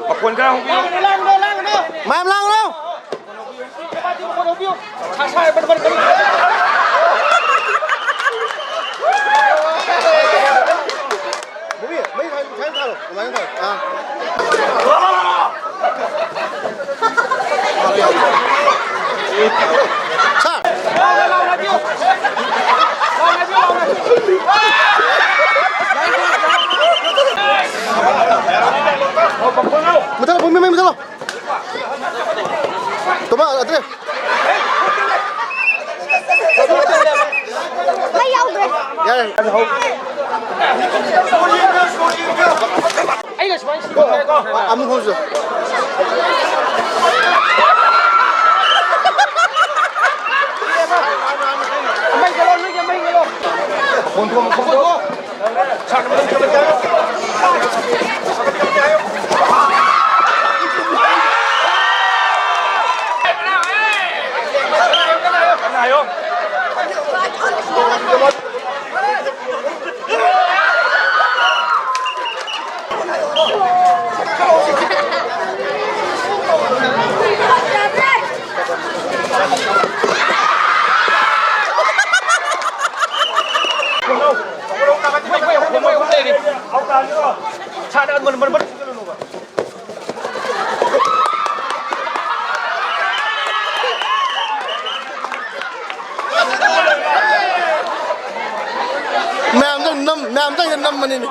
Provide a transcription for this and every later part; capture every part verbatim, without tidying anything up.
ꯃꯈꯣꯟ ꯈꯔ ꯍꯧꯕꯤꯌꯨ꯫ ꯃꯌꯥꯝ ꯂꯥꯡꯒꯅꯨ꯫ ꯃꯨꯕꯤ, ꯃꯩ ꯊꯥ-, ꯊꯥ-, ꯊꯥꯔꯣ꯫ ꯑꯗꯨꯃꯥꯏꯅ ꯊꯥꯔꯣ꯫ ꯑꯥ꯫ ꯁꯥꯔ꯫ ꯃꯨꯊꯠꯂꯣ, ꯃꯨꯊꯠꯂꯣ, ꯃꯨꯊꯠꯂꯣ꯫ ꯇꯣꯝꯕ, ꯑꯗꯨꯅꯦ꯫ ꯃꯩ ꯌꯥꯎꯗ꯭ꯔꯦ꯫ ꯌꯥꯔꯦ꯫ ꯑꯩꯅ ꯁꯨꯃꯥꯏꯅ ꯁꯤꯟꯕ ꯌꯥꯏꯀꯣ꯫ ꯑꯃꯨꯛ ꯍꯧꯖꯤꯛ꯫ ꯃꯩ ꯆꯠꯂꯣ, ꯅꯣꯏꯒꯤ ꯃꯩ ꯆꯠꯂꯣ꯫ ꯃꯈꯣꯟ ꯊꯣꯛ, ꯃꯈꯣꯟ ꯊꯣꯛ꯫ ꯃꯌꯥꯝꯗ ꯅꯝ-, ꯃꯌꯥꯝꯗ ꯑꯩꯅ ꯅꯝꯕꯅꯤꯅꯦ꯫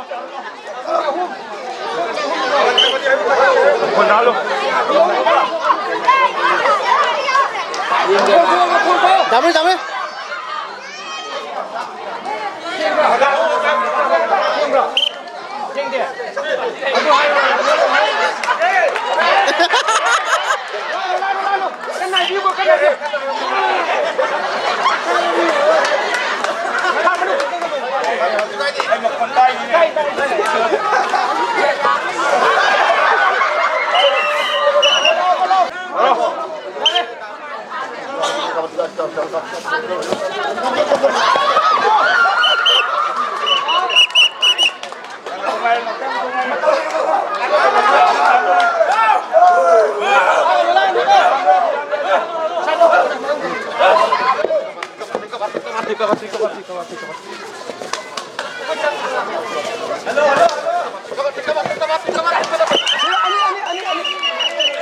ꯗꯥꯃꯤ, ꯗꯥꯃꯤ꯫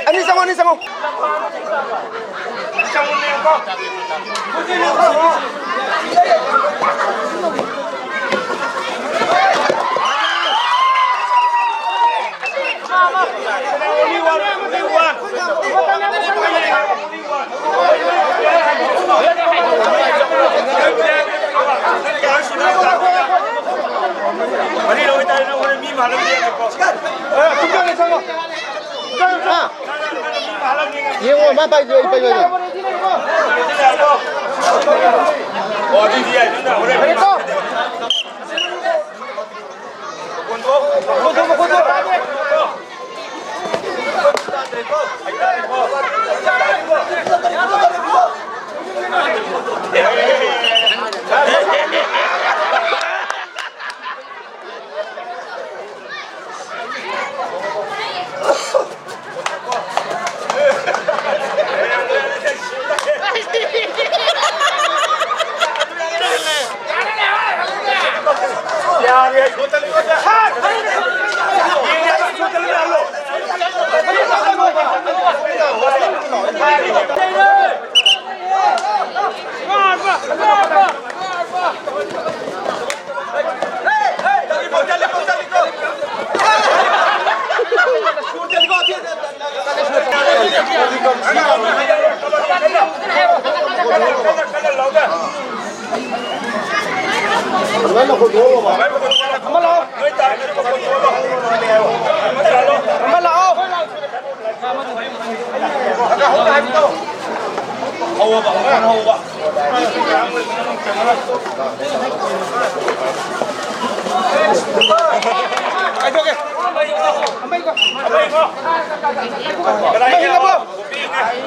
ꯑꯅꯤ ꯆꯪꯉꯣ, ꯑꯅꯤ ꯆꯪꯉꯣ꯫ ꯌꯦꯡꯉꯣ, ꯃꯥ ꯄꯥꯏꯗꯣ ꯑꯩ ꯄꯥꯏꯗꯣ꯫ ꯑꯣ, ꯑꯗꯨꯗꯤ ꯌꯥꯏ, ꯑꯗꯨꯅ ꯍꯣꯔꯦꯟ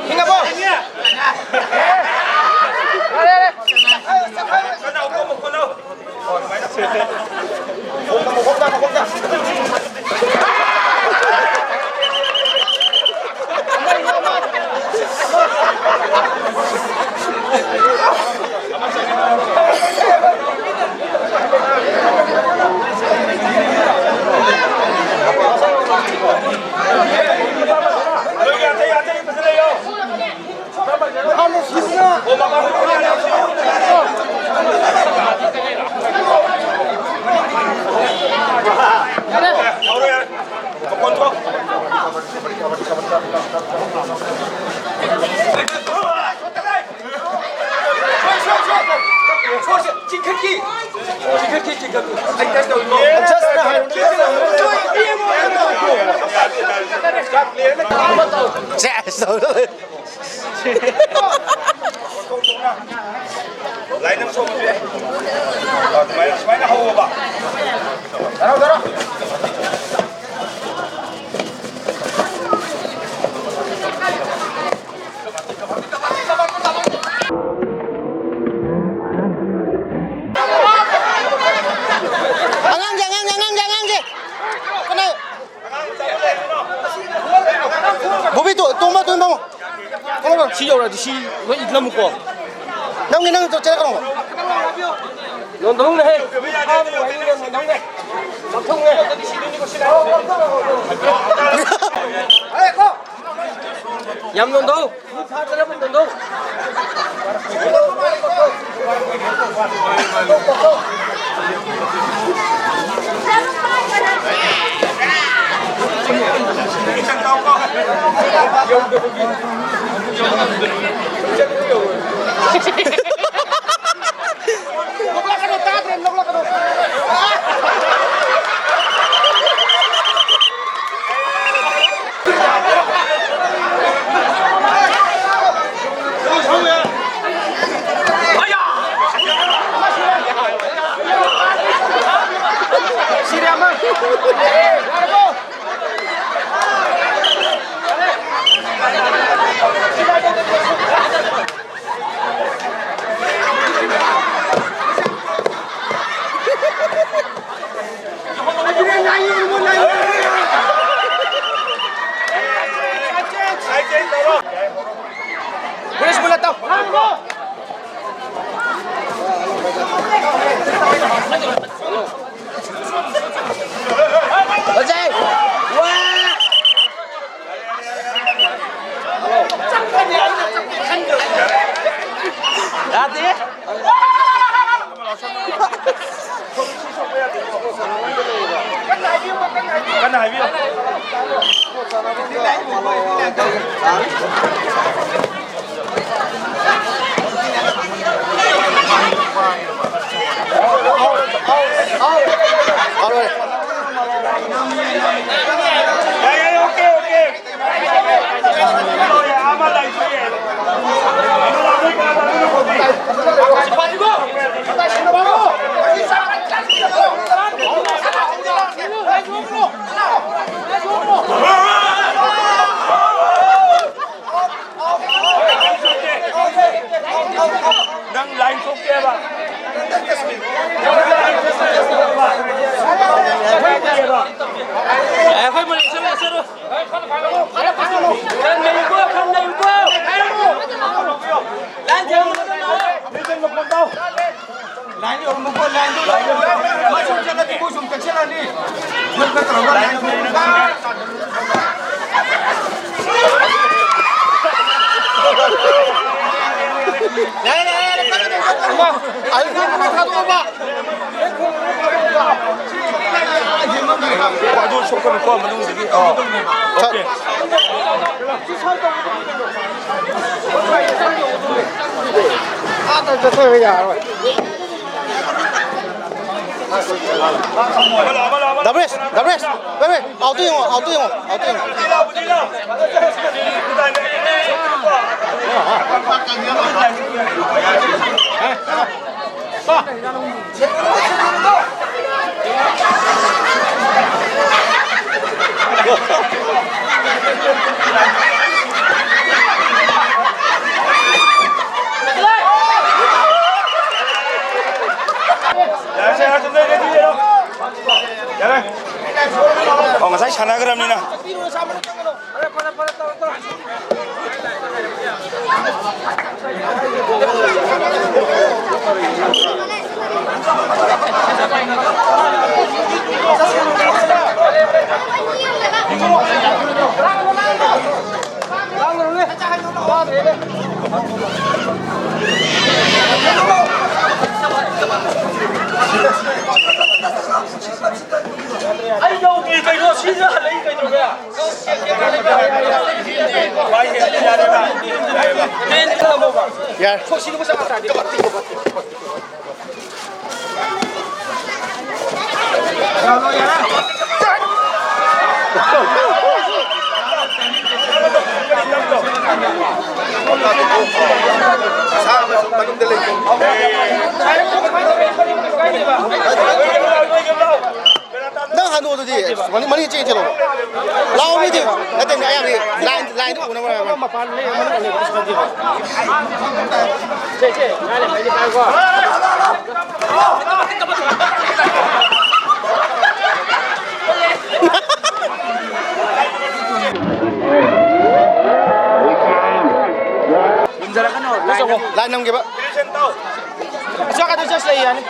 ꯍꯤꯡꯉꯕꯣ? ꯁꯦꯁ ꯇꯧꯔ ꯂꯩ꯫ ꯂꯥꯏꯟ ꯑꯃ ꯁꯣꯝꯕꯁꯨ ꯌꯥꯏ꯫ ꯑꯗꯨꯃꯥꯏꯅ, ꯁꯨꯃꯥꯏꯅ ꯍꯧꯋꯣꯕ꯫ ꯙꯔꯣ, ꯙꯔꯣ꯫ ꯑꯉꯥꯡꯁꯦ, ꯑꯉꯥꯡꯁꯦ, ꯑꯉꯥꯡꯁꯦ, ꯑꯉꯥꯡꯁꯦ꯫ ꯀꯅꯥ? ꯕꯣꯕꯤ, ꯇꯣ-, ꯇꯣꯝꯕ, ꯇꯣꯝꯕ, ꯇꯣꯝꯕ꯫ ꯁꯤ ꯌꯧꯔꯛꯑꯗꯤ ꯁꯤ ꯂꯣꯏ ꯏꯠꯂꯝꯃꯨꯀꯣ꯫ ꯅꯪꯒꯤ, ꯅꯪ ꯆꯠ-, ꯆꯠꯂꯛꯀꯅꯣ꯫ ꯅꯣꯟꯊꯣꯛꯅꯦꯍꯦ꯫ ꯂꯧꯊꯣꯛꯅꯦ꯫ ꯌꯥꯝ ꯅꯣꯟꯊꯣꯛ꯫ ꯀꯟꯅ ꯍꯥꯏꯕꯤꯌꯨ꯫ ꯌꯥꯏ, ꯌꯥꯏ, ꯑꯣꯀꯦ, ꯑꯣꯀꯦ꯫ ꯅꯪ ꯂꯥꯏꯟ ꯊꯣꯛꯇꯦꯕ꯫ ꯑꯩꯈꯣꯏ ꯃꯅꯤꯡ ꯆꯠꯂꯣ, ꯆꯠꯂꯣ꯫ ꯈꯔ ꯅꯩꯌꯨꯀꯣ, ꯈꯔ ꯅꯩꯌꯨꯀꯣ꯫ ꯂꯥꯏꯟ ꯊꯦꯡꯉꯨ꯫ ꯂꯥꯏꯟ ꯌꯧꯔꯝꯃꯨꯀꯣ, ꯂꯥꯏꯟꯗꯨ ꯌꯧꯔꯝꯃꯨꯀꯣ꯫ ꯃꯣꯏ ꯁꯨꯝ ꯆꯠꯂꯗꯤ ꯃꯣꯏ ꯁꯨꯝ ꯆꯠꯁꯤꯜꯂꯅꯤ꯫ ꯌꯨꯝꯗ ꯇꯧꯔꯒ ꯂꯥꯏꯟ ꯊꯦꯡꯉꯨꯀꯣ꯫ ꯌꯥꯔꯦ, ꯌꯥꯔꯦ, ꯌꯥꯔꯦ, ꯄꯛꯀꯅꯨ, ꯄꯛꯀꯅꯨ꯫ ꯑꯃ, ꯑꯗꯨ ꯊꯥꯗꯣꯛꯑꯣꯕ꯫ ꯑꯗꯨ ꯁꯣꯛꯀꯅꯨꯀꯣ ꯃꯅꯨꯡꯗꯒꯤ꯫ ꯑꯣ, ꯑꯣꯀꯦ꯫ ꯑꯥꯗ ꯆꯠꯊꯔꯒ ꯌꯥꯔꯔꯣꯏ꯫ ꯗꯕ꯭ꯔꯦꯁ, ꯗꯕ꯭ꯔꯦꯁ, ꯕꯦ, ꯕꯦ, ꯑꯥꯎꯠꯇ ꯌꯦꯡꯉꯣ, ꯑꯥꯎꯠꯇ ꯌꯦꯡꯉꯣ, ꯑꯥꯎꯠꯇ ꯌꯦꯡꯉꯣ꯫ ꯌꯥꯔꯦ, ꯌꯥꯔꯦ꯫ ꯑꯣ, ꯉꯁꯥꯏ ꯁꯥꯟꯅꯈ꯭ꯔꯕꯅꯤꯅ꯫ ꯑꯩ ꯌꯧꯗ꯭ꯔꯤ ꯀꯩꯅꯣ, ꯁꯤꯗ ꯍꯜꯂꯛꯏ ꯀꯩꯅꯣꯅꯦ꯫ ꯌꯥꯔꯦ꯫ ꯅꯪ ꯍꯟꯗꯣꯛꯑꯣ ꯑꯗꯨꯗꯤ꯫ ꯃꯅꯤꯡ, ꯃꯅꯤꯡ ꯆꯦꯟ ꯆꯦꯜꯂꯣ꯫ ꯂꯥꯛꯑꯣ ꯃꯤꯗꯤ꯫ ꯅꯠꯇꯦ, ꯃꯤ ꯑꯌꯥꯝꯕꯗꯤ ꯂꯥꯏꯟ, ꯂꯥꯏꯟꯗ ꯎꯅꯕ ꯍꯥꯏꯕ꯫ ꯃꯄꯥꯟ ꯂꯩ, ꯃꯅꯨꯡꯗ ꯂꯩ, ꯀꯩꯁꯨ ꯇꯧꯗꯦꯕ꯫ ꯁꯦ, ꯁꯦ, ꯉꯥꯏ ꯂꯩ, ꯃꯩꯗꯤ ꯄꯥꯏꯌꯨꯀꯣ꯫ ꯂꯥꯏꯟ ꯅꯝꯒꯦꯕ꯫ ꯑꯁ, ꯑꯗꯨ just ꯂꯩ ꯌꯥꯅꯤ꯫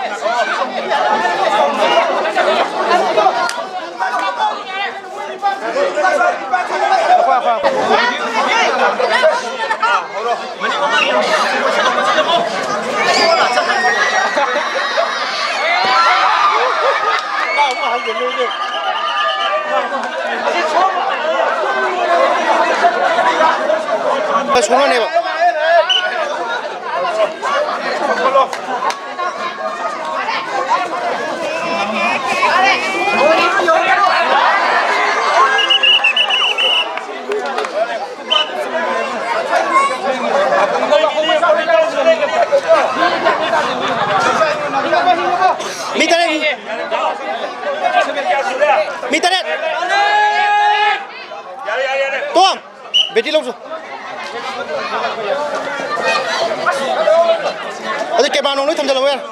ꯁꯣꯝꯅꯅꯦꯕ꯫ ꯃꯤ ꯇꯔꯦꯠ꯫ ꯃꯤ ꯇꯔꯦꯠ꯫ ꯇꯣꯝ꯫ ꯕꯦꯇꯤ ꯂꯧꯁꯨ꯫ ꯑꯗꯨ ꯀꯦꯕꯥ ꯅꯨꯡ ꯂꯣꯏ ꯊꯝꯖꯤꯜꯂꯝꯃꯣ ꯌꯥꯔꯦ꯫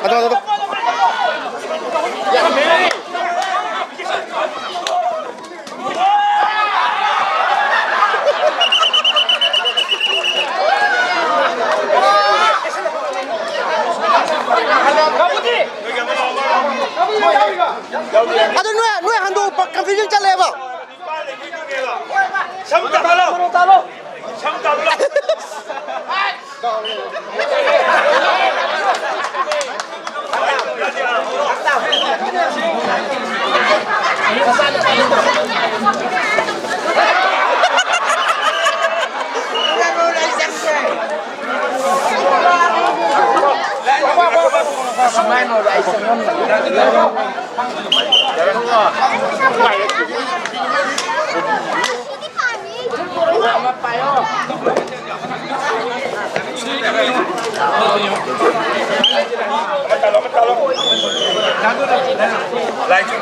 ꯑꯗꯣ, ꯑꯗꯣ, ꯑꯗꯣ꯫ ꯀꯟꯐ꯭ꯌꯨꯖꯟ ꯆꯠꯂꯦꯕ꯫ ꯁꯝ ꯇꯥꯍꯜꯂꯣ꯫ ꯁꯝ ꯇꯥꯍꯜꯂꯣ꯫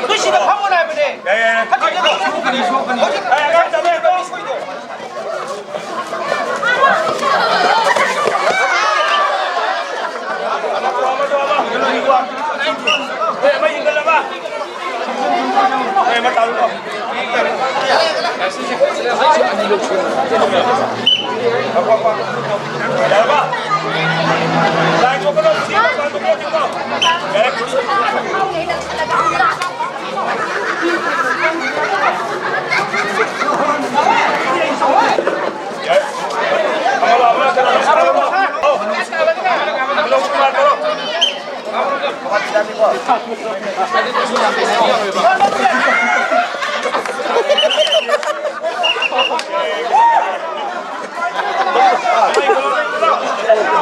ꯅꯣꯏ ꯁꯤꯗ ꯐꯝꯒꯅꯨ ꯍꯥꯏꯕꯅꯦ꯫ ꯌꯥꯏ, ꯌꯥꯏ, ꯌꯥꯏ꯫ ꯐꯠꯇ꯭ꯔꯗꯤ ꯑꯗꯨꯝ ꯁꯣꯛꯀꯅꯤ, ꯁꯣꯛꯀꯅꯤ꯫ ꯑꯩ ꯑꯉꯥꯡ ꯆꯠꯂꯦ꯫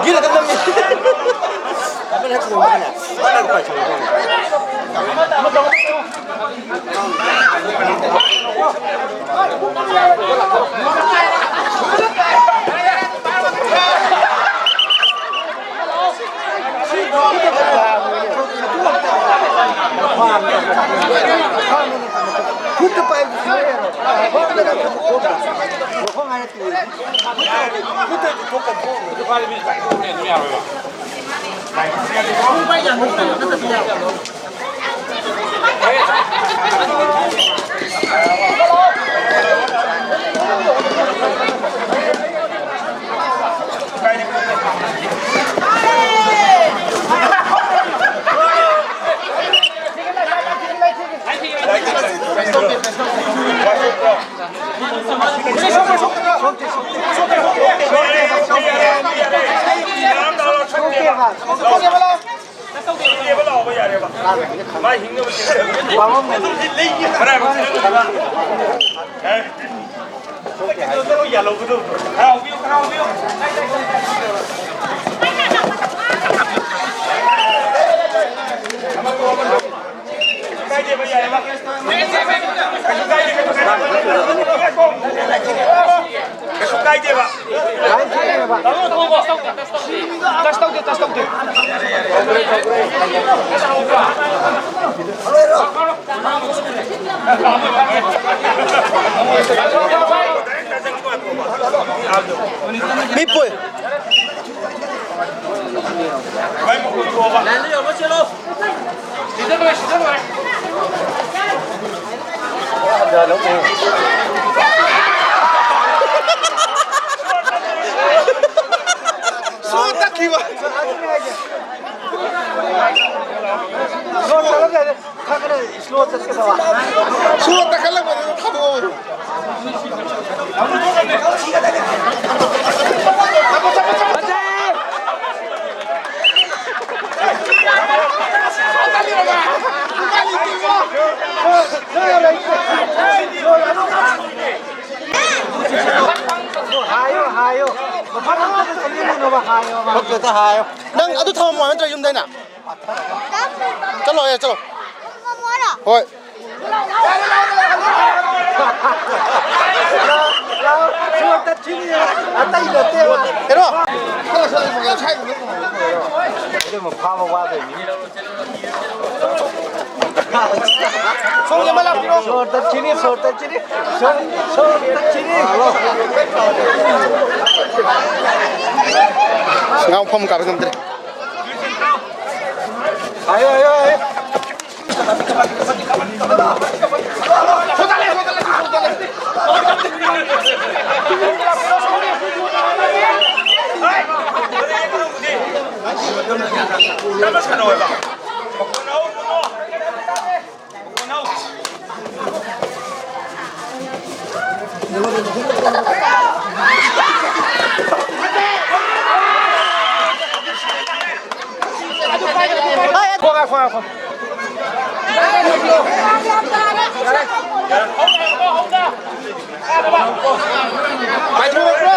ꯒꯤꯠ ꯑꯗꯨꯝ ꯅꯝꯃꯤ꯫ ꯑꯃꯅ ꯍꯦꯛ ꯀꯣꯟꯕꯒꯅꯦ, ꯑꯃꯅ ꯍꯦꯛ ꯄꯥꯏꯁꯜꯂꯛꯄ꯫ ꯈꯨꯠꯇ ꯄꯥꯏꯕꯁꯨ ꯌꯥꯏꯌꯦꯕ꯫ ꯈꯣꯡꯗ ꯅꯠꯇꯕ ꯈꯣꯡꯗ꯫ ꯃꯈꯣꯡ ꯍꯥꯏꯔ ꯇꯨꯔꯦ꯫ ꯈꯨꯠꯇ, ꯈꯨꯠꯇ ꯊꯣꯛꯀꯅꯤ ꯈꯣꯡꯗ꯫ ꯀꯩꯁꯨ ꯀꯥꯏꯗꯦꯕ꯫ ꯇꯁ ꯇꯧꯗꯦ, ꯇꯁ ꯇꯧꯗꯦ꯫ ꯃꯤ ꯄꯨꯏ꯫ ꯁꯣ ꯇꯠꯈꯤꯕ꯫ ꯁꯣ ꯇꯠꯈꯠꯂꯛꯄꯗꯨꯗ ꯊꯥꯗꯣꯛꯑꯕꯗꯣ꯫ ꯍꯥꯏꯌꯣ, ꯍꯥꯏꯌꯣ꯫ ꯃꯐꯝ ꯑꯃꯗ ꯆꯠꯅꯤꯡꯉꯤꯅꯣꯕ, ꯍꯥꯏꯌꯣꯕ꯫ ꯈꯨꯠꯇꯨꯗ ꯍꯥꯏꯌꯣ꯫ ꯅꯪ ꯑꯗꯨ ꯊꯝꯃꯝꯃꯣ ꯅꯠꯇ꯭ꯔ ꯌꯨꯝꯗ ꯑꯩꯅ? ꯆꯠꯂꯣ, ꯑꯦ, ꯆꯠꯂꯣ꯫ ꯍꯣꯏ꯫ ꯁꯣꯔ ꯇꯠꯈꯤꯅꯤ, ꯑꯇꯩ ꯅꯠꯇꯦꯕ꯫ ꯍꯦꯔꯣ꯫ ꯏꯕꯦꯝꯃ, ꯐꯥꯕ ꯋꯥꯗꯣꯏꯅꯤ꯫ ꯁꯣꯝꯒꯤ ꯑꯃ ꯂꯥꯛꯄꯤꯔꯣ꯫ ꯁꯣꯔ ꯇꯠꯈꯤꯅꯤ, ꯁꯣꯔ ꯇꯠꯈꯤꯅꯤ, ꯁꯣꯔ, ꯁꯣꯔ ꯇꯠꯈꯤꯅꯤ꯫ ꯉꯥ ꯐꯝ ꯀꯥꯕ ꯉꯝꯗ꯭ꯔꯦ꯫ ꯍꯥꯏꯌꯣ, ꯍꯥꯏꯌꯣ, ꯍꯥꯏꯌꯣ꯫ ꯉꯥꯏꯈꯣ, ꯉꯥꯏꯈꯣ, ꯉꯥꯏꯈꯣ꯫ ꯄꯥꯏꯊꯣꯔꯛꯄ꯭ꯔꯣ?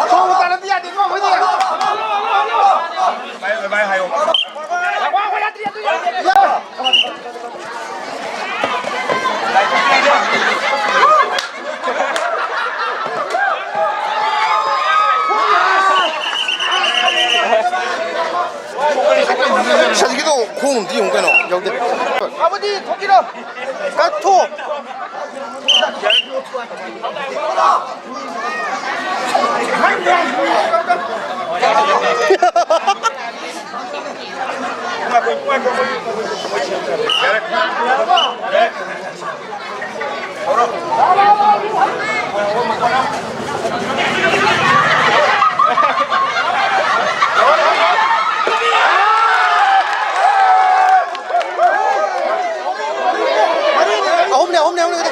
ꯁꯣꯝꯗ ꯇꯥꯔꯗꯤ ꯌꯥꯗꯦꯀꯣ, ꯑꯩꯈꯣꯏꯗꯤ꯫ ꯚꯥꯏ, ꯚꯥꯏ, ꯍꯥꯏꯌꯣ꯫ ꯁꯖꯤꯛꯀꯤꯗꯣ ꯈꯣꯡ ꯑꯝꯇ ꯌꯦꯡꯉꯨ ꯀꯩꯅꯣ, ꯌꯥꯎꯗꯦ꯫ ꯑꯃꯗꯤ ꯊꯣꯛꯈꯤꯔꯣ꯫ ꯀꯠꯊꯣꯛ꯫ ꯑꯍꯨꯝꯅꯦ, ꯑꯍꯨꯝꯅꯦ, ꯑꯍꯨꯝꯅꯦ꯫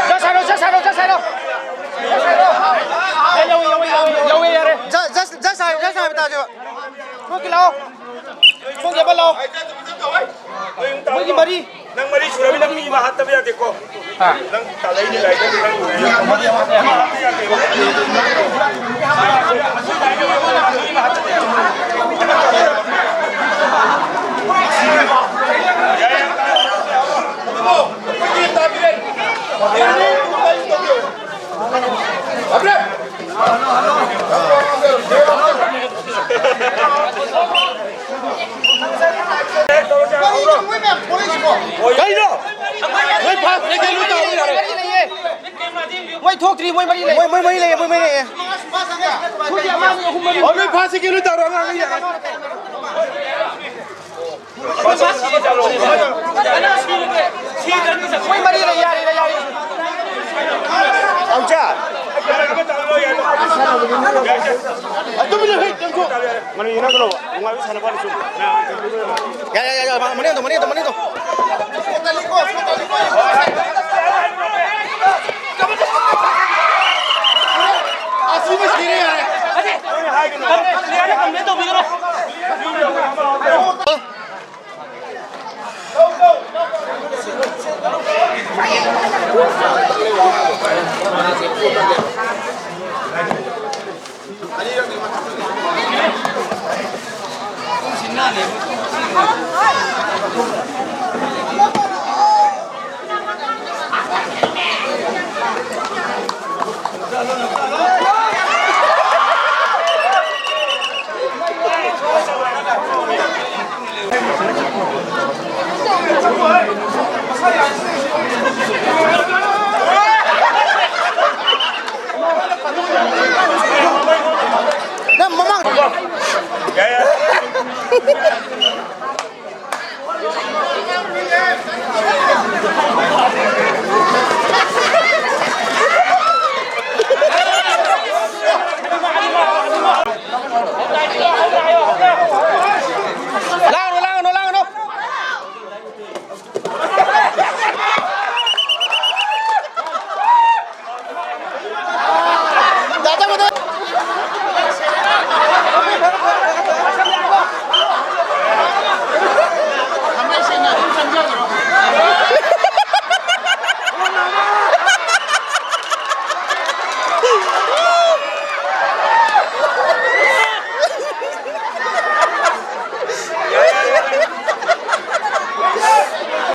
ꯖꯁ ꯍꯥꯏꯔꯣ, ꯖꯁ ꯍꯥꯏꯔꯣ, ꯖꯁ ꯍꯥꯏꯔꯣ꯫ ꯌꯧꯋꯦ, ꯌꯧꯋꯦ, ꯌꯧꯋꯦ, ꯌꯧꯋꯦ, ꯌꯥꯔꯦ꯫ ꯖ-, ꯖꯁ, ꯖꯁ ꯍꯥꯏꯌꯣ, ꯖꯁ ꯍꯥꯏꯕ ꯇꯥꯁꯦꯕ꯫ ꯊꯣꯛꯀꯤ ꯂꯥꯛꯑꯣ꯫ ꯊꯣꯛꯀꯤ ꯑꯃ ꯂꯥꯛꯑꯣ꯫ ꯃꯣꯏꯒꯤ ꯃꯔꯤ꯫ ꯅꯪ ꯃꯔꯤ ꯁꯨꯔꯕꯅꯤꯅ ꯃꯤ ꯑꯃ ꯍꯥꯠꯇꯕ ꯌꯥꯗꯦꯀꯣ꯫ ꯍꯥ꯫ ꯅꯪ ꯇꯥꯜꯂꯛꯏꯅꯦ ꯂꯥꯏꯗ ꯅꯪ꯫ ꯀꯩꯅꯣ? ꯅꯣꯏ ꯐꯥꯁ ꯁꯦꯀꯦꯟ ꯂꯣꯏ ꯇꯧꯔꯣ ꯌꯥꯔꯦ꯫ ꯃꯣꯏ ꯊꯣꯛꯇ꯭ꯔꯤ, ꯃꯣꯏ ꯃꯔꯤ ꯂꯩ꯫ ꯃꯣꯏ, ꯃꯣꯏ ꯃꯔꯤ ꯂꯩꯌꯦ, ꯃꯣꯏ ꯃꯔꯤ ꯂꯩꯌꯦ꯫ ꯊꯣꯛꯇ꯭ꯔꯤ, ꯑꯃ, ꯑꯅꯤ, ꯑꯍꯨꯝ, ꯃꯔꯤ꯫ ꯑꯣ, ꯅꯣꯏ ꯐꯥꯁ ꯁꯦꯀꯦꯟ ꯂꯣꯏ ꯇꯧꯔꯣ, ꯑꯉꯥꯡꯈꯩ ꯌꯥꯔꯦ꯫ ꯃꯣꯏ ꯃꯔꯤ ꯂꯩ, ꯌꯥꯔꯦ, ꯌꯥꯔꯦ꯫ ꯑꯝꯆꯥ꯫ ꯌꯥꯔꯦ, ꯌꯥꯔꯦ, ꯌꯥꯔꯦ, ꯃꯅꯤꯡꯗꯣ, ꯃꯅꯤꯡꯗꯣ, ꯃꯅꯤꯡꯗꯣ꯫ ꯑꯁꯤꯃ ꯁꯤꯔꯦ ꯌꯥꯔꯦ꯫ ꯄ꯭ꯂꯦꯌꯔꯅ ꯀꯝꯄ꯭ꯂꯦꯟ ꯇꯧꯕꯤꯒꯅꯨ꯫ ꯅꯪ ꯃꯃꯥꯡ ꯂꯥꯡꯒꯅꯨ, ꯂꯥꯡꯒꯅꯨ, ꯂꯥꯡꯒꯅꯨ꯫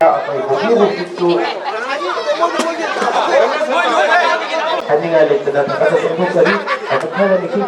ꯑꯩꯈꯣꯏ ꯍꯧꯖꯤꯛ ꯍꯧꯖꯤꯛꯁꯨ ꯍꯥꯏꯅꯤꯡꯉꯥꯏ ꯂꯩꯇꯅ ꯊꯥꯒꯠꯄ ꯐꯣꯡꯗꯣꯛꯆꯔꯤ꯫ ꯑꯃꯨꯛ ꯍꯟꯅ ꯅꯤꯡꯁꯤꯡ